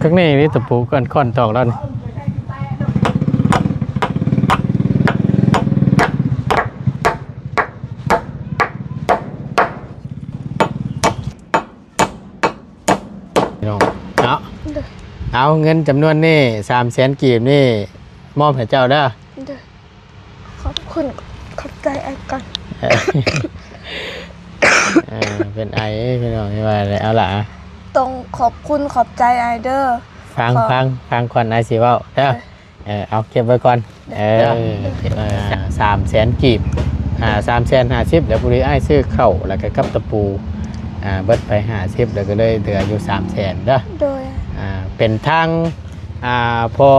ຈັກນີ້ນີ້ຕະປູກ້ອນ ຄ້ອນຕອກແລ້ວນີ້ ພີ່ນ້ອງເນາະ. ໂດຍ ເອົາ ເງິນຈຳນວນນີ້ ສາມແສນກີບນີ້ ມອບໃຫ້ເຈົ້າເດີ. ໂດຍ ຂອບຄຸນ ຂອບໃຈອ້າຍກ່ອນ. ເອີ ເອີ ເປັນໄອ ພີ່ນ້ອງ ທີ່ວ່າໄດ້ ເອົາລະ ຕ້ອງຂອບຄຸນຂອບໃຈອ້າຍເດີ. ຟັງ ຟັງ ຟັງກ່ອນ ອ້າຍຊິເວົ້າເດີ. ເອີ ເອີ ເອົາເກັບໄວ້ກ່ອນ. ເອີ ເອີ ສາມແສນກີບ ອ່າ ສາມແສນຫ້າສິບ ແລ້ວພໍດີອ້າຍຊື້ເຂົ້າ ແລ້ວກໍກັບຕະປູ ອ່າ ເບິດໄປຫ້າສິບ ແລ້ວກໍເລີຍເຫຼືອຢູ່ສາມແສນເດີ. ໂດຍ ອ່າ ເປັນທາງ ອ່າ ພໍ່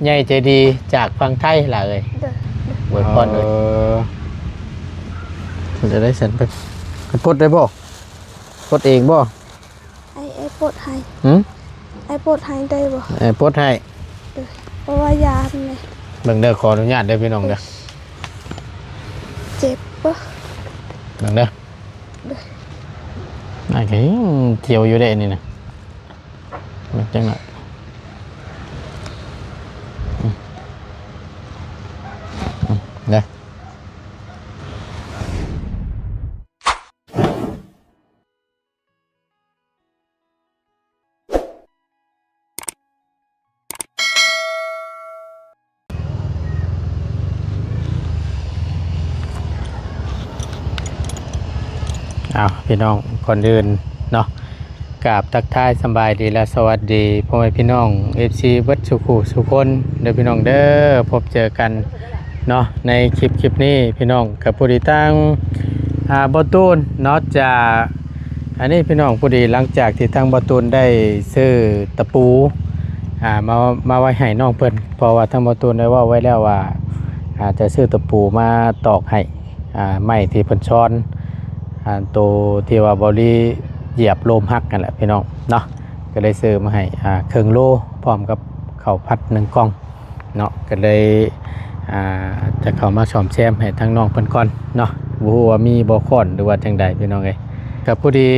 ໃຫຍ່ໃຈດີຈາກຝັ່ງໄທລະເອີຍ. ໂດຍ ອວຍພອນເອີຍ. ເອີ ເປັນຈັ່ງໃດຊັ້ນ ເພິ່ນປົດໄດ້ບໍ່? ປົດເອງບໍ່? ອ້າຍ ອ້າຍປົດໃຫ້. ຫື? ອ້າຍປົດໃຫ້ໄດ້ບໍ່? ເອີ ປົດໃຫ້. ໂດຍ ເພາະວ່າຢ້ານແຫຼະ. ເບິ່ງເດີ ຂໍອະນຸຍາດເດີພີ່ນ້ອງເດີ. ເຈັບບໍ່? ເບິ່ງເດີ. ໂດຍ ອ້າຍກໍຍັງຈຽວຢູ່ເດ້ນີ້ນະ. ເບິ່ງຈັກໜ້ອຍ. ອືມ ອືມ ເດີ. ເອົາ ພີ່ນ້ອງ ກ່ອນອື່ນເນາະ ກາບທັກທາຍສະບາຍດີ ແລະ ສະຫວັດດີພໍ່ແມ່ພີ່ນ້ອງ ເອັຟຊີ ເບິດສູ່ຄູ່ສູ່ຄົນເດີພີ່ນ້ອງເດີ. ພົບເຈີກັນ ເນາະ ໃນຄລິບ ຄລິບນີ້ພີ່ນ້ອງ ກໍພໍດີທາງ ອ່າ ບ່າວຕູນເນາະ ຈະ ອັນນີ້ພີ່ນ້ອງ ພໍດີຫຼັງຈາກທີ່ທາງບ່າວຕູນໄດ້ຊື້ຕະປູ ອ່າ ມາ ມາໄວ້ໃຫ້ນ້ອງເພິ່ນ ເພາະວ່າທາງບ່າວຕູນໄດ້ເວົ້າໄວ້ແລ້ວວ່າ ອ່າ ຈະຊື້ຕະປູມາຕອກໃຫ້ ອ່າ ໄມ້ທີ່ເພິ່ນຊອນ ອ່າ ໂຕທີ່ວ່າບ່າວລີຢຽບໂລມຫັກນັ້ນແຫຼະພີ່ນ້ອງເນາະ ກໍເລີຍຊື້ມາໃຫ້ ອ່າ ເຄິ່ງໂລ ພ້ອມກັບເຂົ້າຜັດໜຶ່ງກ່ອງ ເນາະ ກໍເລີຍ ອ່າ ຈະເຂົ້າມາສ້ອມແຊມໃຫ້ທາງນ້ອງເພິ່ນກ່ອນເນາະ. ບໍ່ຮູ້ວ່າມີບໍ່ຄ້ອນ ຫຼືວ່າຈັ່ງໃດພີ່ນ້ອງເອີຍ. ກໍພໍດີ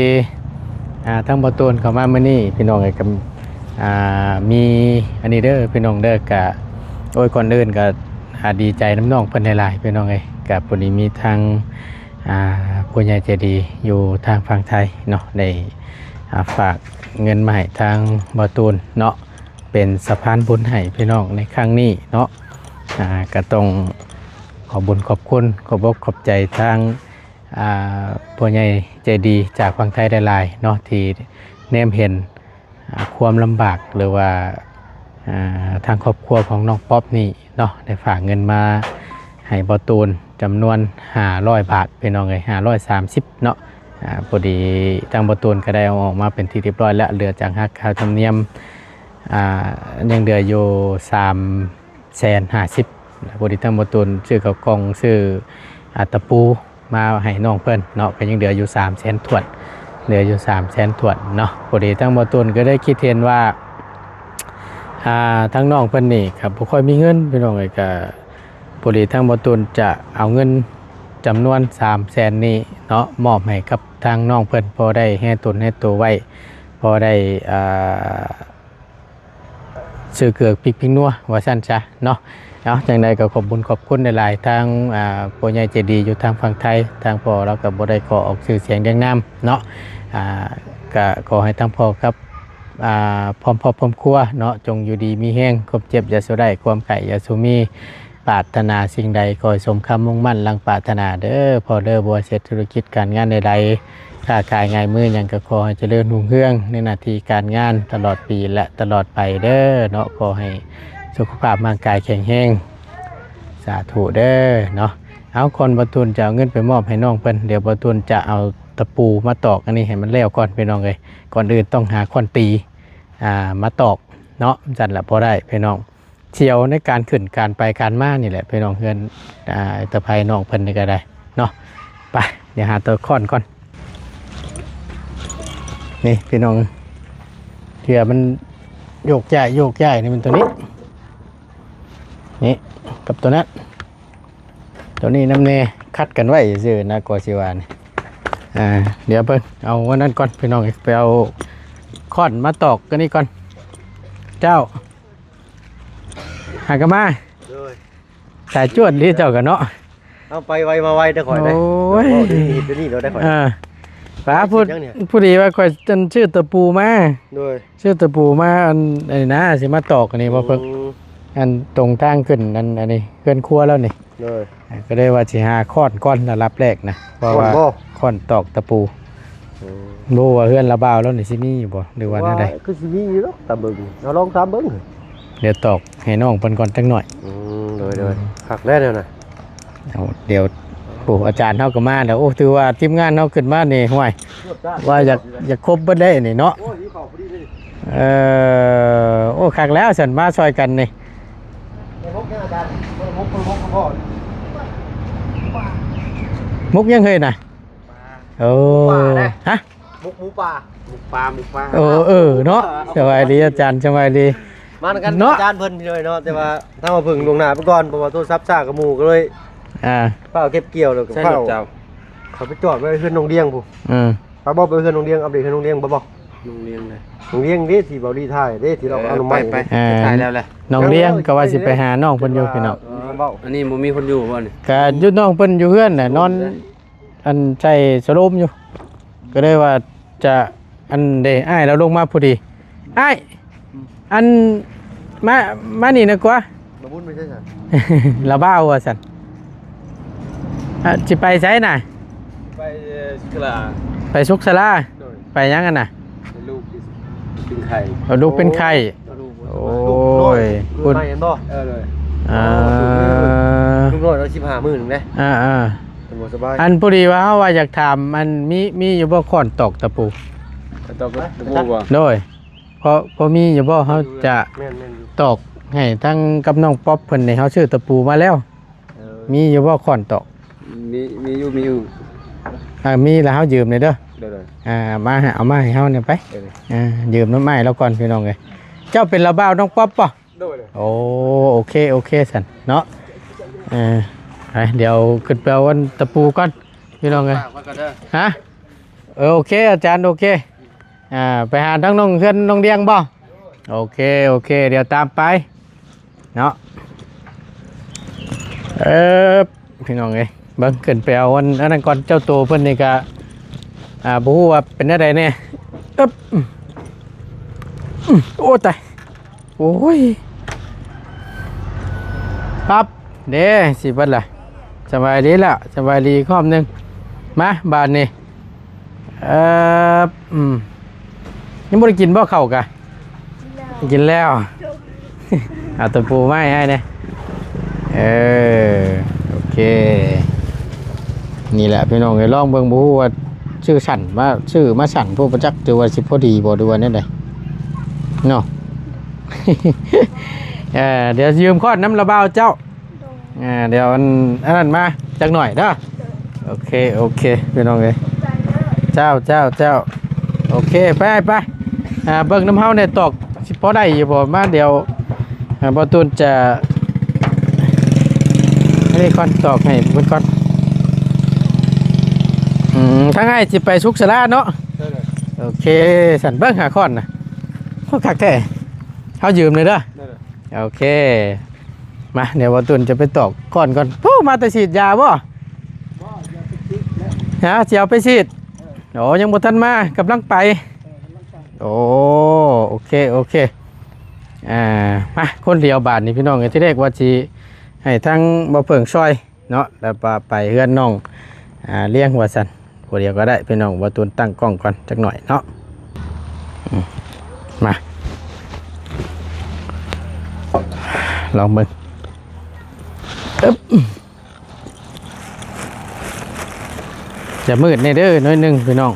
ອ່າ ທາງບ່າວຕູນເຂົ້າມາມື້ນີ້ພີ່ນ້ອງເອີຍ ກໍ ອ່າ ມີອັນນີ້ເດີພີ່ນ້ອງເດີ. ກະ ໂອ້ຍ ກ່ອນອື່ນກໍ ອ່າ ດີໃຈນຳນ້ອງເພິ່ນຫຼາຍໆ ພີ່ນ້ອງເອີຍ. ກໍພໍດີມີທາງ ອ່າ ຜູ້ໃຫຍ່ໃຈດີຢູ່ທາງຝັ່ງໄທເນາະ ໄດ້ ອ່າ ຝາກເງິນມາໃຫ້ທາງບ່າວຕູນເນາະ ເປັນສະພານບຸນໃຫ້ພີ່ນ້ອງໃນຄັ້ງນີ້ເນາະ. ອ່າ ກໍຕ້ອງຂອບບຸນຂອບຄຸນ ຂອບອົກຂອບໃຈທາງ ອ່າ ຜູ້ໃຫຍ່ໃຈດີຈາກຝັ່ງໄທຫຼາຍໆເນາະ ທີ່ແນມເຫັນ ອ່າ ຄວາມລຳບາກ ຫຼືວ່າ ອ່າ ທາງຄອບຄົວຂອງນ້ອງປັອບນີ້ເນາະ ໄດ້ຝາກເງິນມາໃຫ້ບ່າວຕູນຈຳນວນຫ້າຮ້ອຍບາດ ພີ່ນ້ອງເອີຍ ຫ້າຮ້ອຍສາມສິບເນາະ. ອ່າ ພໍດີທາງບ່າວຕູນກໍໄດ້ເອົາອອກມາເປັນທີ່ຮຽບຮ້ອຍແລ້ວ ເຫຼືອຈາກຫັກຄ່າທຳນຽມ ອ່າ ຍັງເຫຼືອຢູ່ສາມແສນຫ້າສິບ. ພໍດີທາງບ່າວຕູນຊື້ເຂົ້າກ່ອງ ຊື້ ອ່າ ຕະປູ ມາໃຫ້ນ້ອງເພິ່ນເນາະ ກໍຍັງເຫຼືອຢູ່ສາມແສນຖ້ວນ ເຫຼືອຢູ່ສາມແສນຖ້ວນເນາະ. ພໍດີທາງບ່າວຕູນກໍໄດ້ຄິດເຫັນວ່າ ອ່າ ທາງນ້ອງເພິ່ນນີ້ກໍບໍ່ຄ່ອຍມີເງິນ ພີ່ນ້ອງເອີຍ. ກໍພໍດີທາງບ່າວຕູນຈະເອົາເງິນຈຳນວນສາມແສນນີ້ເນາະ ມອບໃຫ້ກັບທາງນ້ອງເພິ່ນ ພໍໄດ້ແຮຕົນແຮໂຕໄວ້ ພໍໄດ້ ອ່າ ຊື້ເກືອພິກພິກນົວວ່າຊັ້ນຊະເນາະ. ເອົາ ຈັ່ງໃດກໍຂອບບຸນຂອບຄຸນຫຼາຍໆ ທາງ ອ່າ ຜູ້ໃຫຍ່ໃຈດີຢູ່ທາງຝັ່ງໄທ ທາງພໍ່ລາວກໍບໍ່ໄດ້ຂໍອອກຊື່ສຽງລຽງນາມເນາະ. ອ່າ ກໍຂໍໃຫ້ທາງພໍ່ກັບ ອ່າ ພ້ອມຄອບພ້ອມຄົວເນາະ ຈົ່ງຢູ່ດີມີແຮງ ຄວາມເຈັບຢ່າສູ່ໄດ້ ຄວາມໄຂ້ຢ່າສູ່ມີ ປາດຖະໜາສິ່ງໃດ ຂໍໃຫ້ສົມຄຳມຸ່ງໝັ້ນດັ່ງປາດຖະໜາເດີພໍ່ເດີ. ບໍ່ວ່າເຮັດທຸລະກິດການງານໃດໆ ຄ້າຂາຍງາຍມືຫຍັງ ກໍຂໍໃຫ້ຈະເລີນຮຸ່ງເຮືອງໃນໜ້າທີ່ການງານຕະຫຼອດປີ ແລະ ຕະຫຼອດໄປເດີເນາະ. ຂໍໃຫ້ສຸຂະພາບຮ່າງກາຍແຂງແຮງ ສາທຸເດີເນາະ. ເອົາ ກ່ອນບ່າວຕູນຈະເອົາເງິນໄປມອບໃຫ້ນ້ອງເພິ່ນ ດຽວບ່າວຕູນຈະເອົາຕະປູມາຕອກອັນນີ້ໃຫ້ມັນແລ້ວກ່ອນ ພີ່ນ້ອງເອີຍ. ກ່ອນອື່ນຕ້ອງຫາຄ້ອນຕີ ອ່າ ມາຕອກເນາະ ຊັ້ນລະພໍໄດ້ພີ່ນ້ອງ. ສຽວໃນການຂຶ້ນການໄປການມານີ້ແຫຼະພີ່ນ້ອງ ເຮືອນ ອ່າ ຕາໄພນ້ອງເພິ່ນນີ້ກໍໄດ້ເນາະ. ໄປ ດຽວຫາຕົວຄ້ອນກ່ອນ ນີ້ພີ່ນ້ອງ ເທື່ອມັນໂຍກຍ້າຍໂຍກຍ້າຍ ນີ້ມັນຕົວນີ້ ນີ້ກັບຕົວນັ້ນ ຕົວນີ້ນຳແດ່ ຂັດກັນໄວ້ຊື່ໆນະ ກໍຊິວ່ານີ້. ອ່າ ດຽວເບິ່ງ ເອົາອັນນັ້ນກ່ອນພີ່ນ້ອງ ໄປເອົາຄ້ອນມາຕອກອັນນີ້ກ່ອນ ເຈົ້າ ຫາກະມາ ໂດຍ ສາຍຈວດເລີຍເຈົ້າກະເນາະ ເອົາໄປໄວມາໄວເດີຂ້ອຍເດີ ໂອ້ຍ ເວົ້າເລື່ອງນີ້ເລື່ອງນີ້ໂລດເດີຂ້ອຍ ເອີ ປາ ຜູ້ ຜູ້ດີວ່າຂ້ອຍອັນຊື້ຕະປູມາ ໂດຍ ຊື້ຕະປູມາ ອັນ ອັນນີ້ນະ ຊິມາຕອກອັນນີ້ບໍ່ເພິ່ງ ອືມ ອັນຕົງທາງຂຶ້ນ ອັນ ອັນນີ້ເຮືອນຄົວລາວນີ້ ໂດຍ ອ່າ ກໍເລີຍວ່າຊິຫາຄ້ອນກ່ອນລະດັບແລກນະ ເພາະວ່າຄ້ອນບໍ່? ຄ້ອນຕອກຕະປູ ອືມ ບໍ່ຮູ້ວ່າເຮືອນລາວບ່າວລາວນີ້ຊິມີຢູ່ບໍ່ ຫຼືວ່າແນວໃດ? ວ່າຄືຊິມີຢູ່ດອກ ຕາມເບິ່ງ ເຮົາລອງຕາມເບິ່ງ ດຽວຕອກໃຫ້ນ້ອງເພິ່ນກ່ອນຈັກໜ້ອຍ ອືມ ໂດຍໆ ອືມ ຄັກແລ້ວແນວນະ ເອົາ ດຽວ ໂອ້ ອາຈານເຮົາກໍມາແລ້ວ ໂອ້ ຖືວ່າທີມງານເຮົາຂຶ້ນມານີ້ ຫ້ວຍ ວ່າຢາກ ຢາກຄົບເບິດເດ້ນີ້ເນາະ ໂອ້ຍ ຫິວເຂົ້າພໍດີເລີຍ ເອີ ໂອ້ ຄັກແລ້ວຊັ້ນ ມາຊ່ອຍກັນນີ້ ໝົກຫຍັງເຮີ້ຍນະ? ໂອ້ ໝູປ່າເດ້ ຮະ? ໝົກໝູປ່າ ໝົກປາ ໝົກປາ ໂອ້ ເອີເນາະ ສະບາຍດີອາຈານ ສະບາຍດີ ມານຳກັນ ເນາະ ອາຈານເພິ່ນພີ່ນ້ອງເນາະ ແຕ່ວ່າທາງວ່າເພິ່ງລ່ວງໜ້າໄປກ່ອນ ເພາະວ່າໂທລະສັບຊ້າກັບໝູ່ ກໍເລີຍ ອ່າ ຟ້າວເກັບກ່ຽວ ແລ້ວກໍຟ້າວ ເຈົ້າ ເຂົາໄປຈອດໄວ້ເຮືອນນ້ອງດຽງພຸ້ນ ອືມ ໄປບໍ່ ໄປເຮືອນນ້ອງດຽງ ອັບເດດເຮືອນນ້ອງດຽງ ໄປບໍ່? ນ້ອງດຽງເດ້ ນ້ອງດຽງເດ້ ທີ່ເບົາລີຖ່າຍເດ້ ທີ່ເຮົາ ເອີ ອະນຸມັດ ໄປ ໄປ ເອີ ຖ່າຍແລ້ວແຫຼະ ນ້ອງດຽງກໍວ່າຊິໄປຫານ້ອງເພິ່ນຢູ່ພີ່ນ້ອງ ເອີ ອັນນີ້ບໍ່ມີຄົນຢູ່ບໍ່ນີ້? ກະຢູ່ ນ້ອງເພິ່ນຢູ່ເຮືອນນະ ນອນ ອັນໃສ່ສະໂລມຢູ່ ກໍເລີຍວ່າຈະ ອັນເດ ອ້າຍລາວລົງມາພໍດີ ອ້າຍ ອັນ ມາ ມານີ້ນະກວ່າ ບໍ່ບຸນໄປໃສຊັ້ນ ລາວບ່າວວ່າຊັ້ນ ອາ ຊິໄປໃສນະ? ໄປ ເອີ ສຸກສາລາ ໄປສຸກສາລາ ໂດຍ ໄປຫຍັງຫັ້ນນະ? ລູກເປັນໄຂ້ ເອົາລູກເປັນໄຂ້ ໂອ້ຍ ລູກນ້ອຍ ເອີ ໂດຍ ອ່າ ລູກນ້ອຍລາວສິບຫ້າມື້ໜຶ່ງເດ້ ອ່າໆ ບໍ່ສະບາຍ ອັນ ພໍດີວ່າເຮົາວ່າຢາກຖາມ ອັນ ມີ ມີຢູ່ບໍ່ຄ້ອນຕອກຕະປູ? ຕອກຕະປູບໍ່? ໂດຍ ພໍ ພໍມີຢູ່ບໍ່? ເຮົາຈະ ແມ່ນໆ ຢູ່ ຕອກໃຫ້ທັງກັບນ້ອງປັອບເພິ່ນນີ້ ເຮົາຊື້ຕະປູມາແລ້ວ ເອີ ມີຢູ່ບໍ່ຄ້ອນຕອກ? ມີ ມີຢູ່ ມີຢູ່ ອ່າ ມີລະເຮົາຢືມແດ່ເດີ ໂດຍໆ ອ່າ ມາ ເອົາມາໃຫ້ເຮົາແດ່ໄປ ໂດຍໆ ອ່າ ຢືມນຳອ້າຍລາວກ່ອນພີ່ນ້ອງເອີຍ ເຈົ້າເປັນລາວບ່າວນ້ອງປັອບບໍ່? ໂດຍໆ ໂອ້ ໂອເຄ ໂອເຄຊັ້ນເນາະ ເອີ ໄປ ດຽວຂຶ້ນໄປເອົາອັນຕະປູກ່ອນພີ່ນ້ອງເອີຍ ຝາກໄວ້ກ່ອນເດີ ຮະ? ເອີ ໂອເຄ ອາຈານ ໂອເຄ ອ່າ ໄປຫາທາງນ້ອງເຮືອນນ້ອງດຽງບໍ່? ໂອເຄ ໂອເຄ ດຽວຕາມໄປເນາະ ເອີ ພີ່ນ້ອງເອີຍ ເບິ່ງ ຂຶ້ນໄປເອົາອັນ ອັນນັ້ນກ່ອນ ເຈົ້າໂຕເພິ່ນນີ້ກະ ອ່າ ບໍ່ຮູ້ວ່າເປັນແນວໃດແດ່ ອຶບ ອືມ ໂອ້ ຕາຍ ໂອ້ຍ ປັບ ເດ້ ຊິເບິດລະ ສະບາຍດີລະ ສະບາຍດີອີກຮອບໜຶ່ງ ມາ ບາດນີ້ ເອີ ອືມ ຍັງບໍ່ໄດ້ກິນບໍ່ເຂົ້າກະ? ກິນແລ້ວ ເອົາຕະປູມາໃຫ້ອ້າຍແດ່ ເອີ ໂອເຄ ນີ້ແຫຼະພີ່ນ້ອງເອີຍ ລອງເບິ່ງ ບໍ່ຮູ້ວ່າ ຊື້ສັ້ນມາ ຊື້ມາສັ້ນໂພດບໍ່ຈັກ ຫຼືວ່າຊິພໍດີບໍ່ ຫຼືວ່າແນວໃດເນາະ ເອີ ດຽວຢືມຄ້ອນນຳລະບ່າວເຈົ້າ ໂດຍ ອ່າ ດຽວອັນ ອັນນັ້ນມາຈັກໜ້ອຍເດີ ໂອເຄ ໂອເຄ ພີ່ນ້ອງເອີຍ ເຈົ້າ ເຈົ້າ ເຈົ້າ ໂອເຄ ໄປ ໄປ ອ່າ ເບິ່ງນຳເຮົາແດ່ ຕອກຊິພໍໄດ້ຢູ່ບໍ່ ມາ ດຽວ ອ່າ ບ່າວຕູນຈະ ອັນນີ້ກ່ອນ ຕອກໃຫ້ເພິ່ນກ່ອນ ອືມ ທາງອ້າຍຊິໄປສຸກສາລາເນາະ ໂອເຄ ຊັ້ນເບິ່ງຫາຄ້ອນນະ ໂອ້ ຄັກແທ້ ເຮົາຢືມເລີຍເດີ ໂອເຄ ມາ ດຽວບ່າວຕູນຈະໄປຕອກຄ້ອນກ່ອນ ໂອ້ ມາແຕ່ສີດຢາບໍ່? ຮະ ຊິເອົາໄປສີດ ໂອ້ ຍັງບໍ່ທັນມາ ກຳລັງໄປ ໂອ້ ໂອເຄ ໂອເຄ ອ່າ ມາ ຄົນດຽວບາດນີ້ພີ່ນ້ອງເອີຍ ທີແລກວ່າຊິໃຫ້ທາງບ່າວເຜິ້ງຊ່ອຍເນາະ ແລ້ວປະໄປເຮືອນນ້ອງ ອ່າ ລ້ຽງວ່າຊັ້ນ ຜູ້ດຽວກໍໄດ້ພີ່ນ້ອງ ບ່າວຕູນຕັ້ງກ້ອງກ່ອນຈັກໜ້ອຍເນາະ ອືມ ມາ ລອງເບິ່ງ ອຶບ ຈະມືດແດ່ເດີໜ້ອຍໜຶ່ງພີ່ນ້ອງ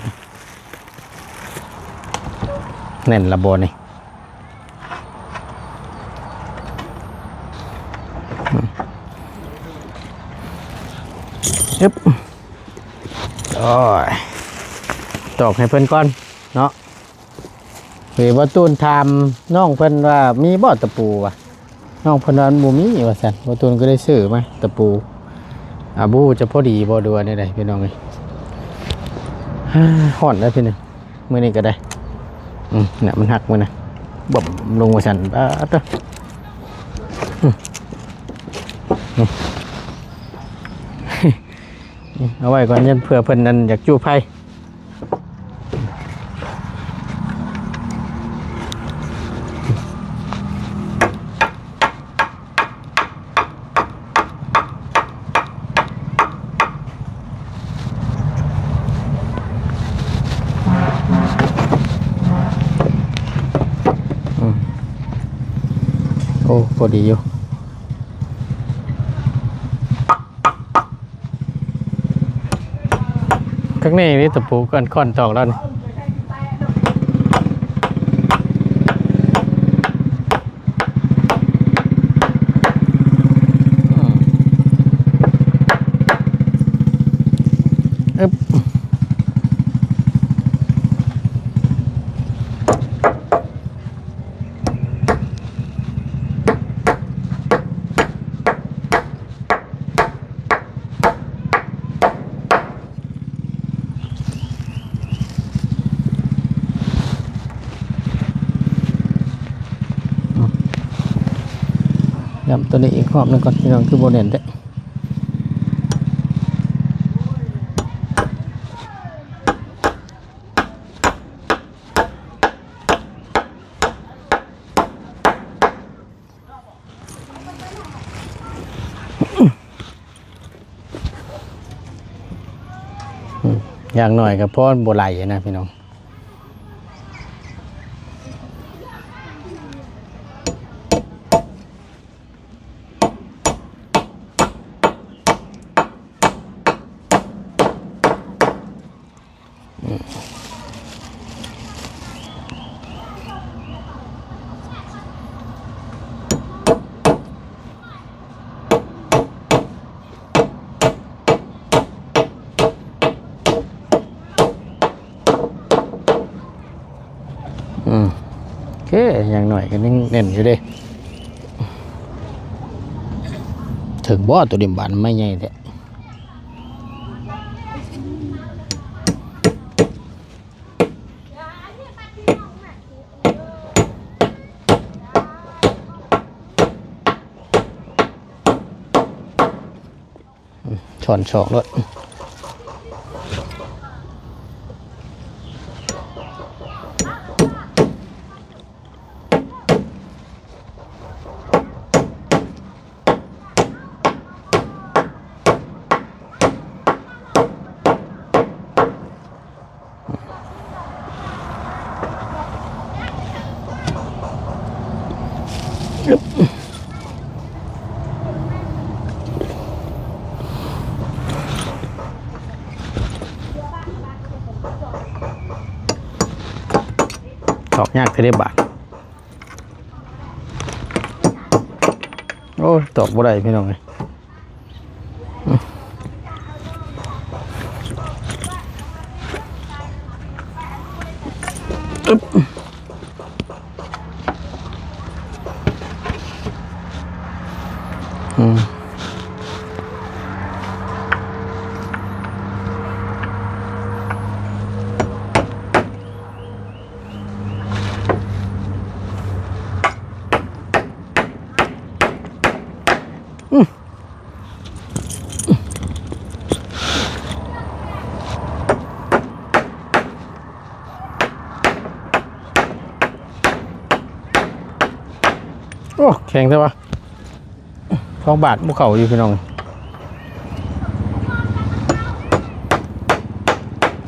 ແໜ້ນລະບໍ່ນີ້ ອຶບ ໂອ້ຍ ຕອກໃຫ້ເພິ່ນກ່ອນເນາະ ເອີ ບ່າວຕູນຖາມນ້ອງເພິ່ນວ່າ ມີບໍ່ຕະປູວ່າ ນ້ອງເພິ່ນວ່າມັນບໍ່ມີວ່າຊັ້ນ ບ່າວຕູນກໍເລີຍຊື້ມາຕະປູ ອ່າ ບໍ່ຮູ້ຈະພໍດີບໍ່ ຫຼືວ່າແນວໃດພີ່ນ້ອງເອີຍ ຮ້ອນເດີພີ່ນ້ອງ ມື້ນີ້ກໍໄດ້ ອືມ ນະ ມັນຫັກມື້ນະ ບຶ້ມລົງວ່າຊັ້ນ. ປາດເຕີ ເອົາໄວ້ກ່ອນ ຢ້ານເພື່ອເພິ່ນນັ້ນຢາກຈູ້ໄຟ. ອືມ ໂອ້ ພໍດີຢູ່. ຂ້າງໃນນີ້ຕະປູ ການຄ້ອນຕອກແລ້ວນີ້ ອືມ ອຶບ. ຢ້ຳໂຕນີ້ອີກຮອບໜຶ່ງກ່ອນພີ່ນ້ອງ ຄືບໍ່ແໜ້ນແທ້. ຢ່າງໜ້ອຍກໍພໍບໍ່ໄຫຼນະພີ່ນ້ອງ. ອືມ ໂອເຄ ຢ່າງໜ້ອຍກໍຍັງແໜ້ນຢູ່ເດ້. ເຖິງບໍ່ ໂຕນີ້ບາດໄມ້ໃຫຍ່ແທ້. ອືມ ຊ້ອນສອກໂລດ. ຕອກຍາກແທ້ເດ້ບາດ. ໂອ້ຍ ຕອກບໍ່ໄດ້ພີ່ນ້ອງເອີຍ. ອຶບ ອືມ. ໂອ້ ແຂງແທ້ວະ. ສອງບາດບໍ່ເຂົ້າຢູ່ພີ່ນ້ອງ.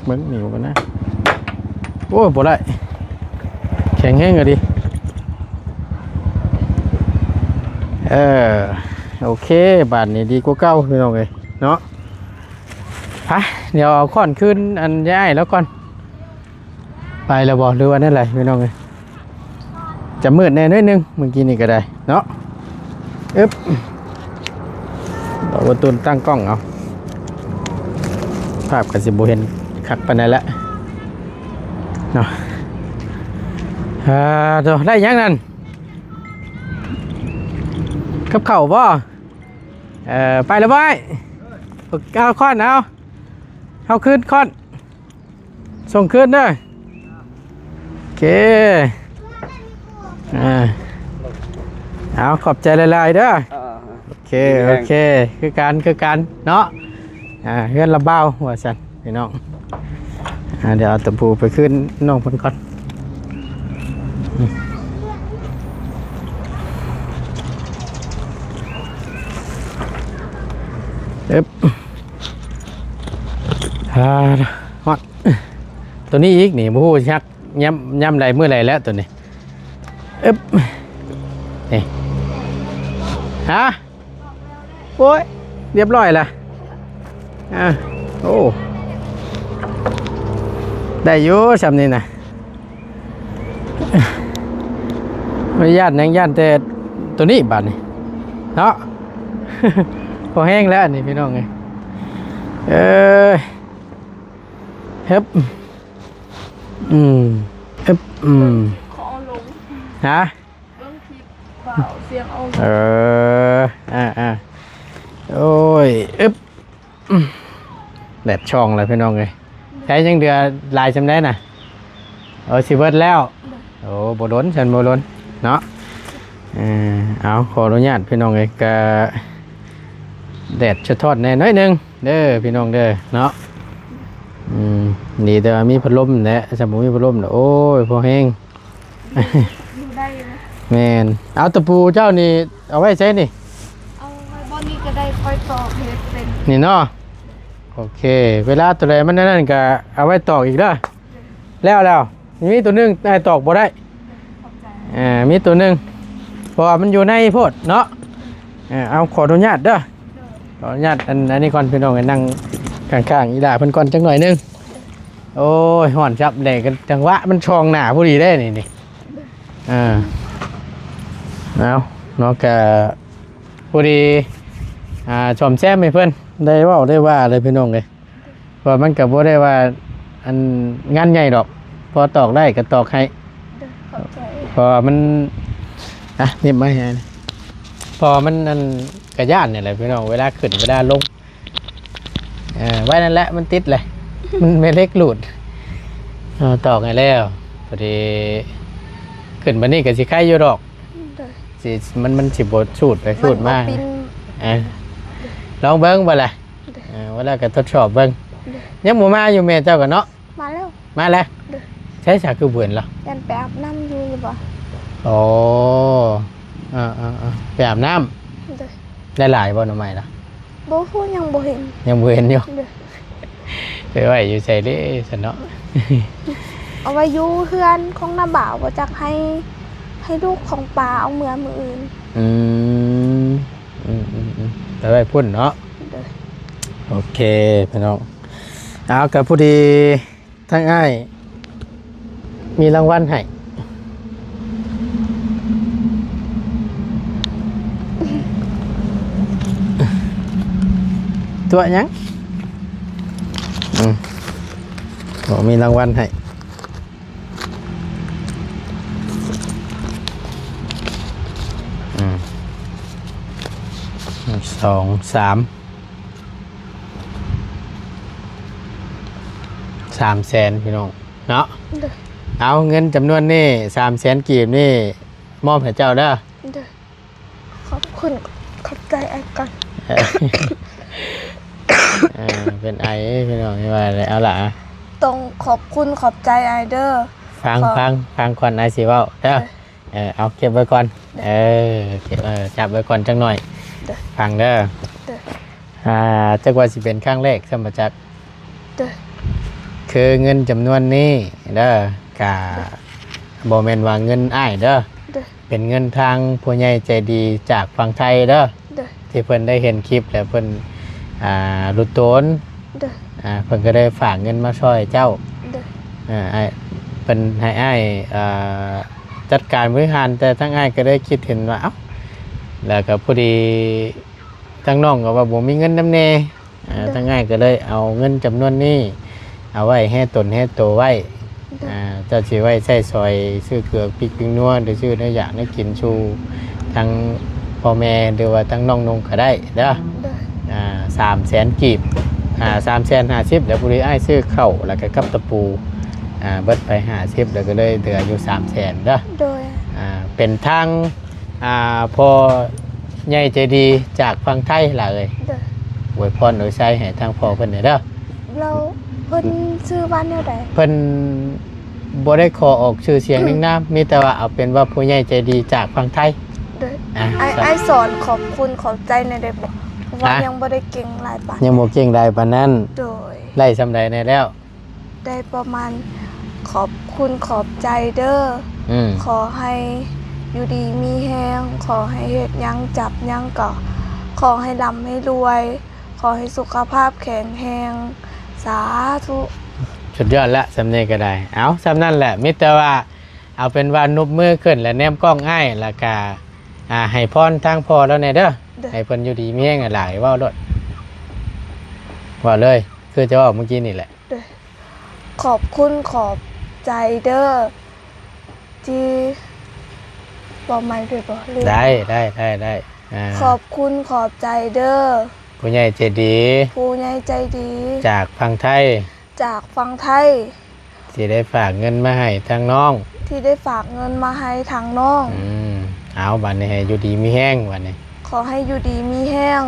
ເບິ່ງນິ້ວກັນນະ. ໂອ້ຍ ບໍ່ໄດ້ ແຂງແຮງອີ່ຫຼີ. ເອີ ໂອເຄ ບາດນີ້ດີກວ່າເກົ່າພີ່ນ້ອງເອີຍເນາະ. ໄປ ດຽວເອົາຄ້ອນຄືນອັນຍາຍລາວກ່ອນ. ໄປແລ້ວບໍ່ ຫຼືວ່າແນວໃດພີ່ນ້ອງເອີຍ? ຈະມືດແດ່ໜ້ອຍໜຶ່ງ ມື້ກີ້ນີ້ກໍໄດ້ເນາະ. ອຶບ ເອົາບໍ່ຕູນຕັ້ງກ້ອງເອົາ ພາບກໍຊິບໍ່ເຫັນຄັກປານໃດແຫຼະເນາະ. ອ່າ ໂຕ ໄດ້ຫຍັງນັ້ນ? ກັບເຂົ້າບໍ່? ເອີ ໄປແລ້ວບໍ່ອ້າຍ? ເອົາຄ້ອນເອົາ ເຮົາຄືນຄ້ອນ. ສົ່ງຄືນເດີ. ໂອເຄ. ອ່າ ເອົາ ຂອບໃຈຫຼາຍໆເດີ. ເອີ ໂອເຄ ດີແຮງ ໂອເຄ ຄືກັນ ຄືກັນເນາະ. ອ່າ ເຮືອນລະບ່າວວ່າຊັ້ນ ພີ່ນ້ອງ. ອ່າ ດຽວເອົາຕະປູໄປຄືນນ້ອງເພິ່ນກ່ອນ. ອຶບ ອ່າ ຮອດ ໂຕນີ້ອີກນີ້ ບໍ່ຮູ້ຊິຮັກຍາມ ຍາມໃດມື້ໃດແລ້ວໂຕນີ້. ອຶບ ນີ້ ຮະ ໂອ້ຍ ຮຽບຮ້ອຍລະ. ອ່າ ໂອ້ ໄດ້ຢູ່ຊ່ຳນີ້ນະ. ບໍ່ຢ້ານຫຍັງ ຢ້ານແຕ່ໂຕນີ້ບາດນີ້ເນາະ. ພໍແຮງແລ້ວອັນນີ້ ພີ່ນ້ອງເອີຍ. ເອີຍ ຮຶບ ອືມ ຮຶບ ອືມ ຂໍເອົາລົງ ຮະ ເບິ່ງຄລິບ ເບົາສຽງເອົາລົງ. ເອີ ອ່າໆ ໂອ້ຍ ອຶບ ອືມ ແດດຊ່ອງແລ້ວ ພີ່ນ້ອງເອີຍ. ໃຊ້ຍັງເດືອຫຼາຍຊ່ຳໃດນະ? ເອີ ຊິເບິດແລ້ວ. ໂອ້ ບໍ່ດົນ ຊັ້ນບໍ່ດົນເນາະ. ເອີ ເອົາ ຂໍອະນຸຍາດ ພີ່ນ້ອງເອີຍ ກະແດດສະທ້ອນແດ່ໜ້ອຍໜຶ່ງເດີ ພີ່ນ້ອງເດີເນາະ. ອືມ ດີແຕ່ວ່າມີພັດລົມແຫຼະ ຄັນບໍ່ມີພັດລົມນະ ໂອ້ຍ ພໍແຮງ. ຢູ່ໄດ້ຢູ່. ແມ່ນ. ເອົາ ຕະປູເຈົ້ານີ້ເອົາໄວ້ໃສນີ້? ເອົາໄວ້ບ່ອນນີ້ກໍໄດ້ ຂ້ອຍຕອກເຮັດເປັນ ນີ້ເນາະ. ໂອເຄ ເວລາໂຕໃດມັນອັນນັ້ນກໍເອົາໄວ້ຕອກອີກເດີ. ແລ້ວ ແລ້ວ ມີໂຕໜຶ່ງອ້າຍຕອກບໍ່ໄດ້. ຂອບໃຈ. ເອີ ມີໂຕໜຶ່ງ ເພາະວ່າມັນຢູ່ໃນໂພດເນາະ. ເອີ ເອົາ ຂໍອະນຸຍາດເດີ. ຂໍອະນຸຍາດ ອັນ ອັນນີ້ກ່ອນ ພີ່ນ້ອງ ນັ່ງຂ້າງໆອີ່ຫຼ້າເພິ່ນກ່ອນຈັກໜ້ອຍໜຶ່ງ. ໂອ້ຍ ຮ້ອນຈັບແລ້ວ ຈັງຫວະມັນຊ່ອງໜ້າພໍດີເດ້ນີ້ ນີ້. ອ່າ ເອົາເນາະ ກະພໍດີ ອ່າ ສ້ອມແຊມໃຫ້ເພິ່ນ ໄດ້ເວົ້າໄດ້ວ່າເລີຍ ພີ່ນ້ອງເອີຍ. ເພາະວ່າມັນກໍບໍ່ໄດ້ວ່າອັນງານໃຫຍ່ດອກ ພໍຕອກໄດ້ກໍຕອກໃຫ້. ຂອບໃຈ. ເພາະວ່າມັນ ອ່ະ ນີ້ມາໃຫ້ ເພາະວ່າມັນອັນກະຢ້ານນີ້ແຫຼະ ພີ່ນ້ອງ ເວລາຂຶ້ນເວລາລົງ. ເອີ ໄວ້ນັ້ນແຫຼະ ມັນຕິດແຫຼະ ມັນແມ່ເຫຼັກຫຼູດ. ເອີ ຕອກໃຫ້ແລ້ວ ພໍດີ ຂຶ້ນບາດນີ້ກໍຊິໄຄຢູ່ດອກ. ໂດຍ. ຊິ ມັນ ມັນຊິບໍ່ສູດໄປສູດມາ. ມັນບໍ່ປິ່ນ. ເອີ ລອງເບິ່ງບໍ່ລະ? ໂດຍ. ເອີ ວ່າແລ້ວກໍທົດສອບເບິ່ງ. ໂດຍ. ຍັງບໍ່ມາຢູ່ແມ່ເຈົ້າກໍເນາະ? ມາແລ້ວ. ມາແລ້ວ? ໂດຍ. ໃສສະ ຄືບໍ່ເຫັນລະ? ຢ້ານໄປອາບນ້ຳຢູ່ ຢູ່ບໍ່? ໂອ້ ເອີໆໆ ໄປອາບນ້ຳ. ໂດຍ. ໄດ້ຫຼາຍບໍ່ໜໍ່ໄມ້ລະ? ບໍ່ຮູ້ ຍັງບໍ່ເຫັນ. ຍັງບໍ່ເຫັນຢູ່. ໂດຍ. ໄປໄວ້ຢູ່ໃສເດ້ຊັ້ນເນາະ? ເອົາໄວ້ຢູ່ເຮືອນຂອງນ້າບ່າວ ບໍ່ຈັກໃຫ້ ໃຫ້ລູກຂອງປ້າເອົາເມືອມື້ອື່ນ. ອືມ ອືມໆໆ ໄປໄວ້ພຸ້ນເນາະ? ໂດຍ. ໂອເຄ ພີ່ນ້ອງ ເອົາ ກໍພໍດີ ທາງອ້າຍມີລາງວັນໃຫ້. ຕົວະຫຍັງ? ອືມ ໂອ້ ມີລາງວັນໃຫ້. ອືມ ສອງ ສາມ ສາມແສນ ພີ່ນ້ອງເນາະ. ໂດຍ. ເອົາ ເງິນຈຳນວນນີ້ ສາມແສນກີບນີ້ ມອບໃຫ້ເຈົ້າເດີ. ໂດຍ. ຂອບຄຸນ ຂອບໃຈອ້າຍກ່ອນ. ເອີ ເປັນໄອ ພີ່ນ້ອງ ວ່າແລ້ວ. ເອົາລະ ຕ້ອງຂອບຄຸນຂອບໃຈອ້າຍເດີ. ຟັງ ຟັງ ຟັງກ່ອນ ອ້າຍຊິເວົ້າເດີ. ໂດຍ. ເອີ ເອົາເກັບໄວ້ກ່ອນ. ເອີ ເກັບ ເອີ ຈັບໄວ້ກ່ອນຈັກໜ້ອຍ. ໂດຍ. ຟັງເດີ. ໂດຍ. ອ່າ ຈັກວ່າຊິເປັນຄັ້ງແລກຊ້ຳບໍ່ຈັກ. ໂດຍ. ຄືເງິນຈຳນວນນີ້ເດີ ກະ ໂດຍ ບໍ່ແມ່ນວ່າເງິນອ້າຍເດີ. ໂດຍ. ເປັນເງິນທາງຜູ້ໃຫຍ່ໃຈດີຈາກຝັ່ງໄທເດີ. ໂດຍ. ທີ່ເພິ່ນໄດ້ເຫັນຄລິບແລ້ວເພິ່ນ ອ່າ ລຸດໂຕນ. ໂດຍ. ອ່າ ເພິ່ນກໍໄດ້ຝາກເງິນມາຊ່ອຍເຈົ້າ. ໂດຍ. ອ່າ ອ້າຍ ເພິ່ນໃຫ້ອ້າຍ ເອີ ຈັດການບໍລິຫານ ແຕ່ທາງອ້າຍກໍໄດ້ຄິດເຫັນວ່າ ເອົ້າ ແລ້ວກໍພໍດີທາງນ້ອງກໍວ່າບໍ່ມີເງິນນຳແດ່. ອ່າ ໂດຍ. ທາງອ້າຍກໍເລີຍເອົາເງິນຈຳນວນນີ້ ເອົາໄວ້ແຮ່ຕົນແຮ່ໂຕໄວ້. ໂດຍ. ອ່າ ເຈົ້າຊິໄວ້ໃຊ້ສອຍຊື້ເກືອພິກພິກນົວ ຫຼື ຊື້ແນວຢາກແນວກິນສູ່ທາງພໍ່ແມ່ ຫຼືວ່າທາງນ້ອງນຸ່ງກໍໄດ້ເດີ. ໂດຍ. ອ່າ ສາມແສນກີບ ອ່າ ສາມແສນຫ້າສິບ ແລ້ວພໍດີອ້າຍຊື້ເຂົ້າ ແລ້ວກໍກັບຕະປູ ອ່າ ເບິດໄປຫ້າສິບ ແລ້ວກໍເລີຍເຫຼືອຢູ່ສາມແສນເດີ. ໂດຍ. ອ່າ ເປັນທາງ ອ່າ ພໍ່ໃຫຍ່ໃຈດີຈາກຝັ່ງໄທລະເອີຍ. ໂດຍ. ອວຍພອນອວຍໄຊໃຫ້ທາງພໍ່ເພິ່ນແດ່ເດີ. ແລ້ວເພິ່ນຊື່ວ່າແນວໃດ? ເພິ່ນບໍ່ໄດ້ຂໍອອກຊື່ສຽງນຽງນາມ, ມີແຕ່ວ່າເອົາເປັນວ່າຜູ້ໃຫຍ່ໃຈດີຈາກຝັ່ງໄທ. ໂດຍ. ອ່າ ອ້າຍ ສ- ອ້າຍສອນຂອບຄຸນຂອບໃຈແດ່ໄດ້ບໍ່? ເພາະວ່າ ຮະ? ຍັງບໍ່ໄດ້ເກັ່ງຫຼາຍປານ ຍັງບໍ່ເກັ່ງຫຼາຍປານນັ້ນ. ໂດຍ. ໄດ້ສ່ຳໃດແດ່ແລ້ວ? ໄດ້ປະມານ ຂອບຄຸນຂອບໃຈເດີ. ອືມ. ຂໍໃຫ້ຢູ່ດີມີແຮງ, ຂໍໃຫ້ເຮັດຫຍັງຈັບຫຍັງກໍຂໍໃຫ້ລ່ຳໃຫ້ລວຍ, ຂໍໃຫ້ສຸຂະພາບແຂງແຮງ. ສາທຸ. ສຸດຍອດລະ, ສ່ຳນີ້ກໍໄດ້. ເອົາ, ສ່ຳນັ້ນແຫຼະ, ມີແຕ່ວ່າເອົາເປັນວ່ານຸບມືຂຶ້ນ ແລະ ແນມກ້ອງອ້າຍ, ແລ້ວກະ ອ່າ ໃຫ້ພອນທາງພໍ່ລາວແດ່ເດີ. ໂດຍ. ໃຫ້ເພິ່ນຢູ່ດີມີແຮງຫຼາຍ. ເວົ້າໂລດ. ເວົ້າເລີຍ. ຄືຈະເວົ້າມື້ກີ້ນີ້ແຫຼະ. ໂດຍ. ຂອບຄຸນຂອບໃຈເດີ ທີ່ ເວົ້າໃໝ່ໄດ້ບໍ່? ໄດ້ ໄດ້ ໄດ້ ໄດ້. ອ່າ ຂອບຄຸນຂອບໃຈເດີ ຜູ້ໃຫຍ່ໃຈດີ ຜູ້ໃຫຍ່ໃຈດີ ຈາກຝັ່ງໄທ ຈາກຝັ່ງໄທ ທີ່ໄດ້ຝາກເງິນມາໃຫ້ທາງນ້ອງ ທີ່ໄດ້ຝາກເງິນມາໃຫ້ທາງນ້ອງ. ອືມ. ເອົາ ບາດນີ້ໃຫ້ຢູ່ດີມີແຮງ ບາດນີ້. ຂໍໃຫ້ຢູ່ດີມີແຮງ,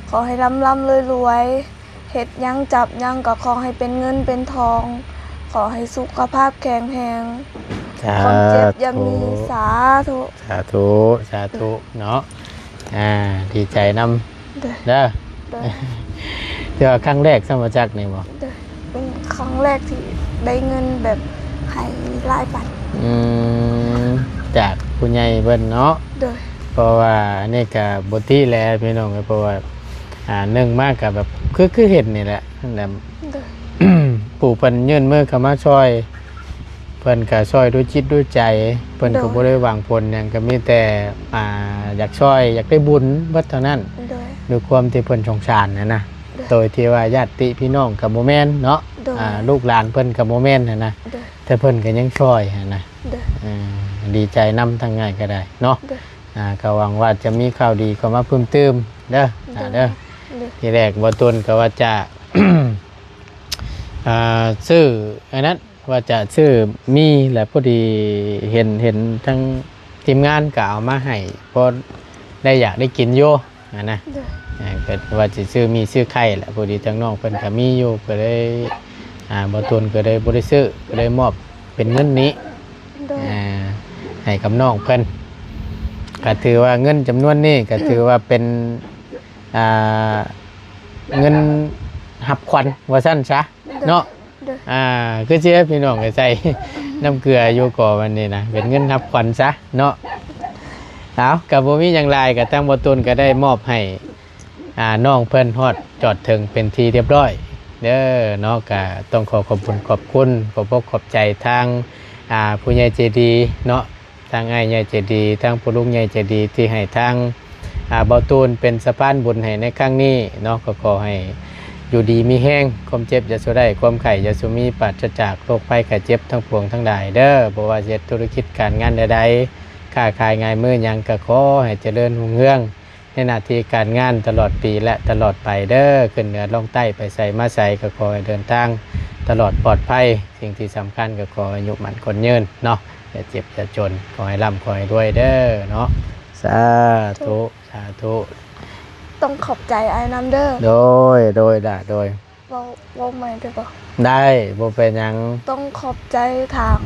ຂໍໃຫ້ລ່ຳໆລວຍໆ, ເຮັດຫຍັງຈັບຫຍັງກໍຂໍໃຫ້ເປັນເງິນເປັນທອງ, ຂໍໃຫ້ສຸຂະພາບແຂງແຮງ, ຄວາມເຈັບຢ່າມີ. ສາທຸ ສາທຸ ສາທຸເນາະ. ອ່າ ດີໃຈນຳເດີ ເດີ. ໂດຍ. ຖືວ່າຄັ້ງແລກຊ້ຳບໍ່ຈັກນີ້ບໍ່? ໂດຍ. ເປັນຄັ້ງແລກທີ່ໄດ້ເງິນແບບໃຫ້ຫຼາຍປານ. ອືມ. ຈາກຜູ້ໃຫຍ່ເພິ່ນເນາະ. ໂດຍ. ເພາະວ່າອັນນີ້ກະບໍ່ຕິແຫຼະພີ່ນ້ອງເອີຍ, ເພາະວ່າ ອ່າ ໜຶ່ງມາກະແບບ ຄື ຄືເຫັນນີ້ແຫຼະ ແລ້ວ ໂດຍ. ຜູ້ເພິ່ນຍື່ນມືເຂົ້າມາຊ່ອຍ ເພິ່ນກະຊ່ອຍດ້ວຍຈິດດ້ວຍໃຈ, ເພິ່ນກະ ໂດຍ ບໍ່ໄດ້ຫວັງຜົນຫຍັງ, ກະມີແຕ່ ອ່າ ຢາກຊ່ອຍ ຢາກໄດ້ບຸນເບິດເທົ່ານັ້ນ. ໂດຍ. ດ້ວຍຄວາມທີ່ເພິ່ນສົງສານຫັ້ນນະ. ໂດຍ. ໂດຍທີ່ວ່າຍາດຕິພີ່ນ້ອງກະບໍ່ແມ່ນເນາະ. ໂດຍ. ອ່າ ລູກຫຼານເພິ່ນກະບໍ່ແມ່ນຫັ້ນນະ. ໂດຍ. ແຕ່ເພິ່ນກະຍັງຊ່ອຍຫັ້ນນະ. ໂດຍ. ເອີ ດີໃຈນຳທາງອ້າຍກະໄດ້ເນາະ. ໂດຍ. ອ່າ ກະຫວັງວ່າຈະມີຂ່າວດີເຂົ້າມາເພີ່ມຕື່ມເດີ ໂດຍ ເດີ. ໂດຍ. ທີແລກບໍ່ຕຸນກະວ່າຈະ ອ່າ ຊື້ອັນນັ້ນ ວ່າຈະຊື້ໝີ່ ແລະ ພໍດີເຫັນ ເຫັນທາງທີມງານກໍເອົາມາໃຫ້ ພໍໄດ້ຢາກໄດ້ກິນຢູ່ຫັ້ນນະ. ໂດຍ. ອ່າ ກໍວ່າຊິຊື້ໝີ່ຊື້ໄຂ່ແຫຼະ ພໍດີທາງນ້ອງເພິ່ນກໍມີຢູ່ ກໍເລີຍ ອ່າ ບໍ່ຕຸນກໍເລີຍບໍ່ໄດ້ຊື້ ກໍເລີຍມອບເປັນເງິນນີ້ ໂດຍ ອ່າ ໃຫ້ກັບນ້ອງເພິ່ນ. ກໍຖືວ່າເງິນຈຳນວນນີ້ກໍຖືວ່າເປັນ ອ່າ ເງິນຮັບຂວັນວ່າຊັ້ນຊະ ໂດຍ ເນາະ. ໂດຍ. ອ່າ ຄືຊິໃຫ້ພີ່ນ້ອງໄປໃສ່ນ້ຳເກືອຢູ່ກໍວັນນີ້ນະ ເປັນເງິນຮັບຂວັນຊະເນາະ. ເອົາ ກໍບໍ່ມີຫຍັງຫຼາຍ ກໍທາງບໍ່ຕຸນກໍໄດ້ມອບໃຫ້ ອ່າ ນ້ອງເພິ່ນຮອດຈອດເຖິງເປັນທີ່ຮຽບຮ້ອຍເດີເນາະ. ກໍຕ້ອງຂໍຂອບຄຸນຂອບຄຸນ ຂອບອົກຂອບໃຈທາງ ອ່າ ຜູ້ໃຫຍ່ໃຈດີເນາະ ທາງອ້າຍໃຫຍ່ໃຈດີ ທາງພໍ່ລຸງໃຫຍ່ໃຈດີ ທີ່ໃຫ້ທາງ ອ່າ ເບົາຕູນເປັນສະພານບຸນໃຫ້ໃນຄັ້ງນີ້ເນາະ. ກໍຂໍໃຫ້ຢູ່ດີມີແຮງ ຄວາມເຈັບຢ່າສູ່ໄດ້ ຄວາມໄຂ້ຢ່າສູ່ມີ ປາສະຈາກໂລກໄພໄຂ້ເຈັບທັງປວງທັງຫຼາຍເດີ. ບໍ່ວ່າຈະເຮັດທຸລະກິດການງານໃດໆ ຄ້າຂາຍງາຍມືຫຍັງ ກໍຂໍໃຫ້ຈະເລີນຮຸ່ງເຮືອງໃນໜ້າທີ່ການງານຕະຫຼອດປີ ແລະ ຕະຫຼອດໄປເດີ. ຂຶ້ນເໜືອລ່ອງໃຕ້ ໄປໃສມາໃສ ກໍຂໍໃຫ້ເດີນທາງຕະຫຼອດປອດໄພ. ສິ່ງທີ່ສຳຄັນກໍຂໍໃຫ້ອາຍຸໝັ້ນຂວັນຍືນເນາະ ຢ່າເຈັບຢ່າຈົນ ຂໍໃຫ້ລ່ຳຂໍໃຫ້ລວຍເດີເນາະ. ສາທຸ ສາທຸ. ຕ້ອງຂອບໃຈອ້າຍນຳເດີ. ໂດຍ ໂດຍລະ ໂດຍ. ເວົ້າ ເວົ້າໃໝ່ໄດ້ບໍ່? ໄດ້ ບໍ່ເປັນຫຍັງ. ຕ້ອງຂອບໃຈທາງ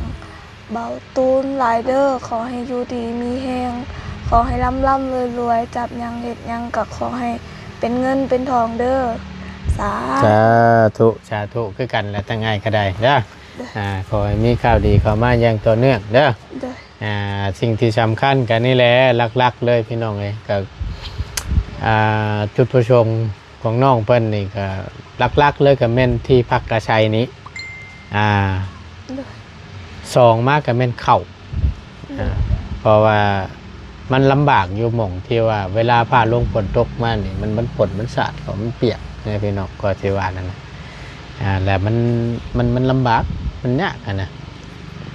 ເບົາຕູນຫຼາຍເດີ. ຂໍໃຫ້ຢູ່ດີມີແຮງ ຂໍໃຫ້ລ່ຳໆລວຍໆ ຈັບຫຍັງເຮັດຫຍັງກໍຂໍໃຫ້ເປັນເງິນເປັນທອງເດີ. ສາ ສາທຸ ສາທຸ ຄືກັນແຫຼະ ທາງອ້າຍກໍໄດ້ເດີ. ໂດຍ. ອ່າ ຂໍໃຫ້ມີຂ່າວດີເຂົ້າມາຢ່າງຕໍ່ເນື່ອງເດີ. ໂດຍ. ອ່າ ສິ່ງທີ່ສຳຄັນກໍນີ້ແຫຼະ ຫຼັກໆເລີຍພີ່ນ້ອງເອີຍ ກໍ ອ່າ ຈຸດປະສົງຂອງນ້ອງເພິ່ນນີ້ກໍຫຼັກໆເລີຍກໍແມ່ນທີ່ພັກອາໄສນີ້ ອ່າ ໂດຍ. ສອງມາກໍແມ່ນເຂົ້າ ໂດຍ. ອ່າ ເພາະວ່າມັນລຳບາກຢູ່ໝ່ອງທີ່ວ່າເວລາຟ້າລົງຝົນຕົກມານີ້ ມັນ ມັນຝົນມັນສາດເຂົ້າ ມັນປຽກນະພີ່ນ້ອງ ກໍຊິວ່ານັ້ນນະ. ອ່າ ແລ້ວມັນ ມັນ ມັນລຳບາກ ມັນຍາກຫັ້ນນະ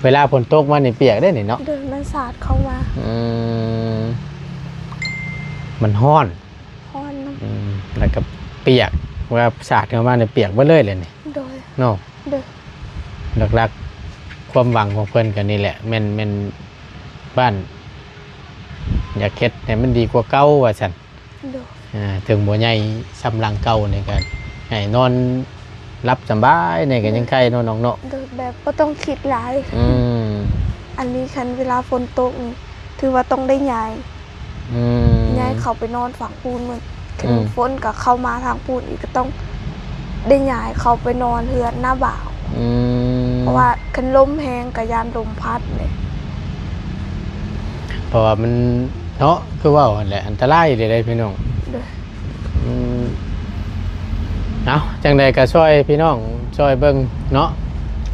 ເວລາຝົນຕົກມານີ້ປຽກເດ້ນີ້ເນາະ. ໂດຍ. ມັນສາດເຂົ້າມາ ອືມ ມັນຮ້ອນ ຮ້ອນນຳ ອືມ ແລ້ວກໍປຽກ ເວລາສາດເຂົ້າມານີ້ປຽກເບິດເລີຍແຫຼະນີ້. ໂດຍ. ເນາະ. ໂດຍ. ຫຼັກໆ ຄວາມຫວັງຂອງເພິ່ນກໍນີ້ແຫຼະ ແມ່ນ ແມ່ນບ້ານ ຢາກເຮັດໃຫ້ມັນດີກວ່າເກົ່າວ່າຊັ້ນ. ໂດຍ ອ່າ ເຖິງບໍ່ໃຫຍ່ສ່ຳຫຼັງເກົ່ານີ້ກໍໃຫ້ນອນຫຼັບສຳບາຍນີ້ກໍຍັງໄຄເນາະນ້ອງເນາະ. ໂດຍ ແບບບໍ່ຕ້ອງຄິດຫຼາຍ. ອືມ ອັນນີ້ຄັນເວລາຝົນຕົກນີ້ ຖືວ່າຕ້ອງໄດ້ຍ້າຍ ອືມ ຍ້າຍເຂົ້າໄປນອນຝັ່ງພຸ້ນ. ຄັນ ອືມ ຝົນກໍເຂົ້າມາທາງພຸ້ນອີກ ກໍຕ້ອງໄດ້ຍ້າຍເຂົ້າໄປນອນເຮືອນນ້າບ່າວ. ອືມ ເພາະວ່າຄັນລົມແຮງກໍຢ້ານລົມພັດເດ້. ເພາະວ່າມັນເນາະ ຄືເວົ້າຫັ້ນແຫຼະ ອັນຕະລາຍເດ້ ເດ້ພີ່ນ້ອງ. ໂດຍ ອືມ ເອົາ ຈັ່ງໃດກໍຊ່ອຍພີ່ນ້ອງຊ່ອຍເບິ່ງເນາະ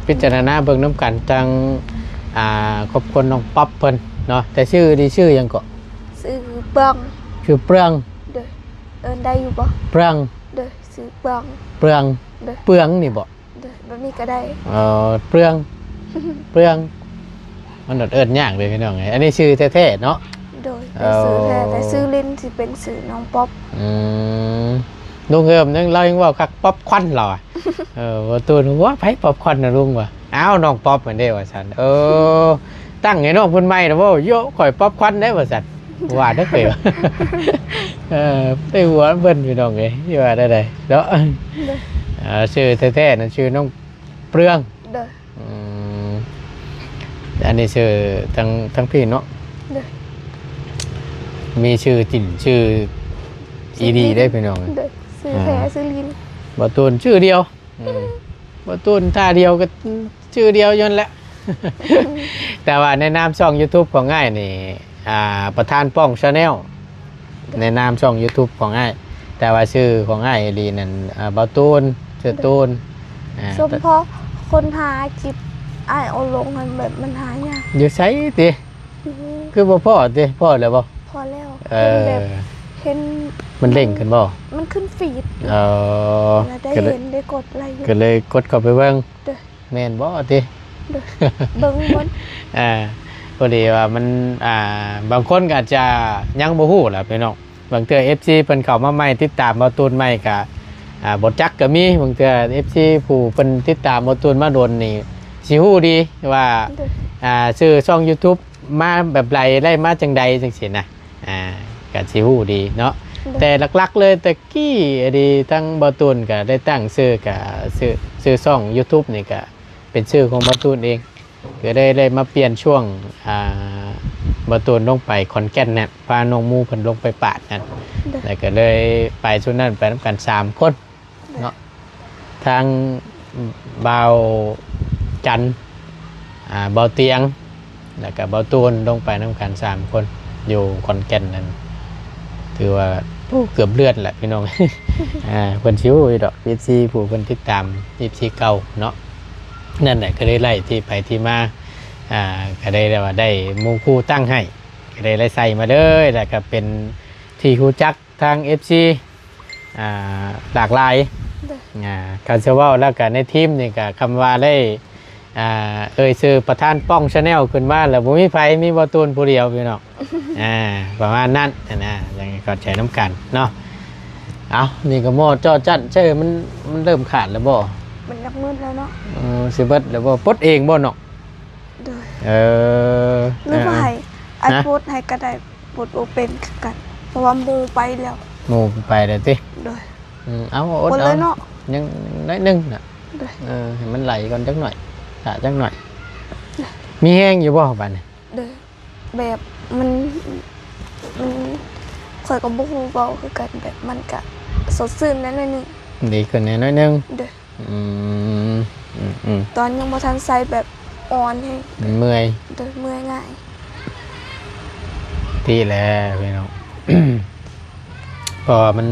ພິຈາລະນາເບິ່ງນຳກັນ ທາງ ອ່າ ຄອບຄົວນ້ອງປັອບເພິ່ນເນາະ. ແຕ່ຊື່ນີ້ຊື່ຫຍັງເກາະ? ຊື່ເປືອງ. ຊື່ເປືອງ. ໂດຍ ເອີ້ນໄດ້ຢູ່ບໍ່? ເປືອງ. ໂດຍ ຊື່ເປືອງ. ເປືອງ. ໂດຍ ເປືອງນີ້ບໍ່? ໂດຍ ແບບນີ້ກໍໄດ້. ເອີ ເປືອງ ເປືອງ ມັນໂດດເອີ້ນຍາກເດ້ພີ່ນ້ອງເອີຍ. ອັນນີ້ຊື່ແທ້ໆເນາະ? ໂດຍ ເປັນຊື່ແທ້ ເອີ ແຕ່ຊື່ຫຼິ້ນຊິເປັນຊື່ນ້ອງປັອບ. ອືມ ລຸງເຮີມຍັງ ລາວຍັງເວົ້າຄັກ ປັອບຄວັນລາວອະ. ເອີ ບໍ່ຕູນ ໂອ້ ໃຜປັອບຄວັນນະລຸງວະ? ອ້າວ ນ້ອງປັອບຫັ້ນເດ້ວ່າຊັ້ນ. ເອີ ຕັ້ງໃຫ້ນ້ອງເພິ່ນໃໝ່ນະບໍ່? ໂຢ ຂ້ອຍປັອບຄວັນເດ້ວ່າຊັ້ນ. ວ່າເດີຂ້ອຍວ່າ ເອີ ໄປຫົວເພິ່ນພີ່ນ້ອງເອີຍ ຊິວ່າແນວໃດເນາະ. ໂດຍ ເອີ ຊື່ແທ້ໆນັ້ນຊື່ນ້ອງເປືອງ. ໂດຍ ອືມ ອັນນີ້ຊື່ທາງ ທາງພີ້ເນາະ. ໂດຍ ມີຊື່ຈິ້ນຊື່ອີດີເດ້ພີ່ນ້ອງ. ໂດຍ ຊື່ແທ້ ອ່າ ຊື່ຫຼິ້ນ. ບໍ່ຕູນຊື່ດຽວ. ອືມ ບໍ່ຕູນທ່າດຽວກໍຊື່ດຽວຢູ່ຫັ້ນແຫຼະ. ແຕ່ວ່າໃນນາມຊ່ອງຢູທູບຂອງອ້າຍນີ້ ອ່າ ປະທານປ້ອງ Channel ໃນນາມຊ່ອງຢູທູບຂອງອ້າຍ ແຕ່ວ່າຊື່ຂອງອ້າຍອີ່ຫຼີນັ້ນ ອ່າ ບ່າວຕູນ ຊື່ຕູນ. ອ່າ ສົມພໍ້ຄົ້ນຫາຄລິບອ້າຍເອົາລົງຫັ້ນ ແບບມັນຫາຍາກ. ຢູ່ໃສຕິ? ອືມ ຄືບໍ່ພໍ້ຕິ? ພໍ້ແລ້ວບໍ່? ພໍ້ແລ້ວ. ເອີ ເຫັນແບບ ເຫັນ ມັນເລັ່ງຂຶ້ນບໍ່? ມັນຂຶ້ນຟີດ. ເອີ ແລ້ວໄດ້ເຫັນ ກໍເລີຍ ໄດ້ກົດໄລຢູ່ ກໍເລີຍກົດເຂົ້າໄປເບິ່ງ. ໂດຍ ແມ່ນບໍ່ຕິ? ໂດຍ ເບິ່ງເບິ່ງ. ອ່າ ພໍດີວ່າມັນ ອ່າ ບາງຄົນກໍອາດຈະຍັງບໍ່ຮູ້ລະພີ່ນ້ອງ. ບາງເທື່ອເອັຟຊີເພິ່ນເຂົ້າມາໃໝ່ ຕິດຕາມບ່າວຕູນໃໝ່ກະ ອ່າ ບໍ່ຈັກກໍມີ. ບາງເທື່ອເອັຟຊີຜູ້ເພິ່ນຕິດຕາມບ່າວຕູນມາດົນນີ້ ຊິຮູ້ດີວ່າ ໂດຍ ອ່າ ຊື່ຊ່ອງຢູທູບມາແບບໃດ ໄດ້ມາຈັ່ງໃດ ຈັ່ງຊີ້ນະ. ອ່າ ກໍຊິຮູ້ດີເນາະ. ໂດຍ ແຕ່ຫຼັກໆເລີຍ ແຕ່ກີ້ອະດີ ທັງບ່າວຕູນກໍໄດ້ຕັ້ງຊື່ ກໍຊື່ ຊື່ຊ່ອງຢູທູບນີ້ກໍເປັນຊື່ຂອງບ່າວຕູນເອງ. ກໍໄດ້ ໄດ້ມາປ່ຽນຊ່ວງ ອ່າ ບ່າວຕູນລົງໄປຂອນແກ່ນນັ້ນ ພານ້ອງໝູ່ເພິ່ນລົງໄປປາດນັ້ນ. ໂດຍ ແລ້ວກໍເລີຍໄປຊຸດນັ້ນໄປນຳກັນສາມຄົນເນາະ. ໂດຍ ທັງບ່າວຈັນ ອ່າ ບ່າວຕຽງ ແລ້ວກໍບ່າວຕູນ ລົງໄປນຳກັນສາມຄົນ ຢູ່ຂອນແກ່ນນັ້ນ. ຖືວ່າ ໂອ້ ເກືອບເດືອນແຫຼະພີ່ນ້ອງ. ອ່າ ເພິ່ນຊິຮູ້ຢູ່ດອກ ເອັຟຊີຜູ້ເພິ່ນຕິດຕາມ ເອັຟຊີເກົ່າເນາະ. ນັ້ນແຫຼະ ກໍເລີຍໄລ່ທີ່ໄປທີ່ມາ ອ່າ ກໍໄດ້ ໄດ້ວ່າໄດ້ໝູ່ຄູ່ຕັ້ງໃຫ້ ກໍໄດ້ ໄດ້ໃສ່ມາເລີຍ ແລ້ວກໍເປັນທີ່ຮູ້ຈັກທາງເອັຟຊີ ອ່າ ຫຼາກຫຼາຍ. ໂດຍ ອ່າ ຄັນຊິເວົ້າແລ້ວກໍໃນທີມນີ້ກໍ ຄຳວ່າໄດ້ ອ່າ ເອີ່ຍຊື່ປະທານປ້ອງ Channel ຂຶ້ນມາແລ້ວ ບໍ່ມີໃຜ ມີບ່າວຕູນຜູ້ດຽວພີ່ນ້ອງ. ອ່າ ປະມານນັ້ນນະ ຈັ່ງເຂົ້າໃຈນຳກັນເນາະ. ເອົ້າ ນີ້ກໍໝໍ້ຈໍ້ຈັ້ນ ໃຊ່ ມັນ ມັນເລີ່ມຂາດແລ້ວບໍ່? ມັນຢາກໝົດແລ້ວເນາະ. ເອີ ຊິເບິດແລ້ວບໍ່? ປົດເອງບໍ່ນ້ອງ? ໂດຍ ເອີ ຫຼືວ່າໃຫ້ອ້າຍປົດໃຫ້ກໍໄດ້ ປົດບໍ່ເປັນຄືກັນ ເພາະວ່າໝູ່ໄປແລ້ວ. ໝູ່ໄປແລ້ວຕິ? ໂດຍ ອືມ ເອົາ ອົດເອົາ ຍັງໜ້ອຍໜຶ່ງນະ. ໂດຍ ເອີ ໃຫ້ມັນໄຫຼກ່ອນຈັກໜ້ອຍ ຖ້າຈັກໜ້ອຍ. ໂດຍ ມີແຮງຢູ່ບໍ່ບາດນີ້? ໂດຍ ແບບມັນ ມັນ ຂ້ອຍກໍບໍ່ຮູ້ເວົ້າຄືກັນ ແບບມັນກະສົດຊື່ນແດ່ໜ້ອຍໜຶ່ງ ດີຂຶ້ນແດ່ໜ້ອຍໜຶ່ງ. ໂດຍ ອືມ ອືມ ອືມ ຕອນຍັງບໍ່ທັນໃສ່ແບບອ່ອນແຮງ ມັນເມື່ອຍ. ໂດຍ ເມື່ອຍງ່າຍ. ຕິແຫຼະພີ່ນ້ອງ ເພາະວ່າມັນ